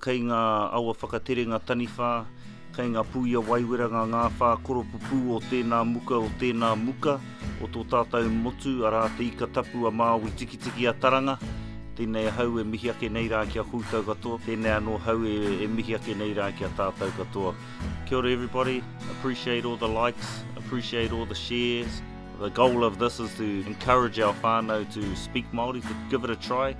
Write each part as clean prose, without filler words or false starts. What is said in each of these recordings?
Kei ngā awa whakaterenga taniwha, kei ngā pūia waiwera ngā ngāwhā koropupū o tēnā muka, o tēnā muka o tō tātou motu, arā te ika tapu a Māui Tikitiki a Taranga. Tēnei ahau e mihi ake nei rā ki a koutou katoa, tēnei anō hau e mihi ake nei rā ki a tātou katoa. Kia ora everybody, appreciate all the likes, appreciate all the shares. The goal of this is to encourage our whānau to speak Māori, to give it a try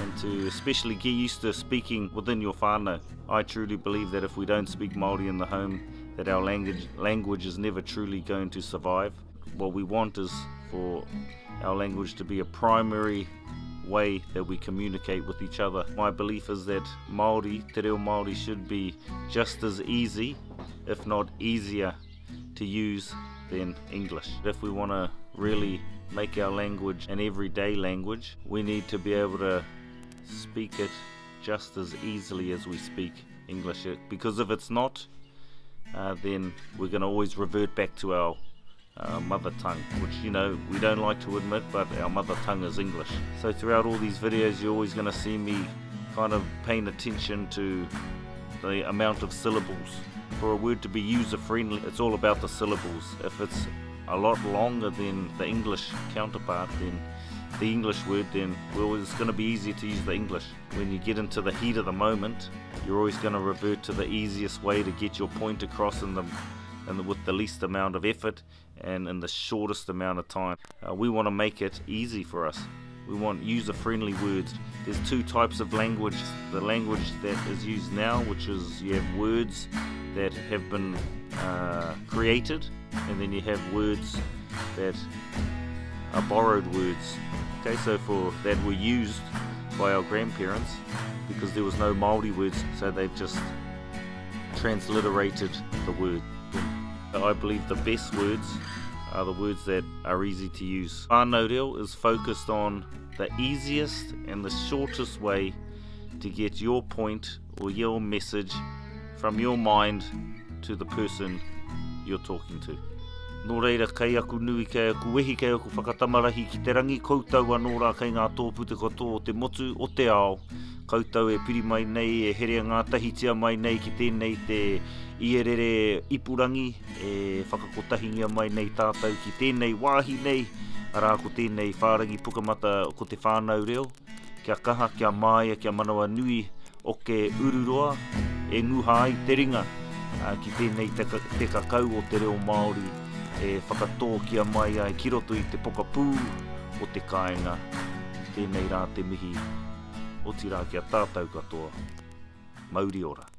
and to especially get used to speaking within your whānau. I truly believe that if we don't speak Māori in the home, that our language, language is never truly going to survive. What we want is for our language to be a primary way that we communicate with each other. My belief is that Māori, te reo Māori should be just as easy, if not easier, to use than English. If we want to really make our language an everyday language, we need to be able to speak it just as easily as we speak English. Because if it's not, uh, then we're going to always revert back to our uh, mother tongue, which you know we don't like to admit, but our mother tongue is English. So throughout all these videos, you're always going to see me kind of paying attention to the amount of syllables. For a word to be user friendly, it's all about the syllables. If it's a lot longer than the English counterpart, then the English word, then well, it's going to be easier to use the English. When you get into the heat of the moment, you're always going to revert to the easiest way to get your point across in the, in the, with the least amount of effort and in the shortest amount of time. Uh, we want to make it easy for us. We want user-friendly words. There's two types of language. The language that is used now, which is you have words that have been uh, created, and then you have words that are borrowed words. Okay, so for that were used by our grandparents because there was no Māori words, so they've just transliterated the word. I believe the best words are the words that are easy to use. Whānau Reo is focused on the easiest and the shortest way to get your point or your message from your mind to the person you're talking to. Nō reira, kei aku nui, kei aku wehi, kei aku whakatamarahi ki te rangi, koutou anō rā kei ngā tōpute katoa o te motu, o te ao, koutou e piri mai nei, e herea ngātahitia mai nei ki tēnei te ierere ipurangi, e whakakotahingia mai nei tātou ki tēnei wāhi nei, arā ko tēnei whārangi pukamata ko te whānau reo, kia kaha, kia māia, kia manawanui, oke ururoa, e nguha ai te ringa ki tēnei te kakau o te reo Māori e whakatōkia mai ai ki roto i te pokapū o te kāinga. Tēnei rā te mihi, otirā ki a tātou katoa. Mauri ora.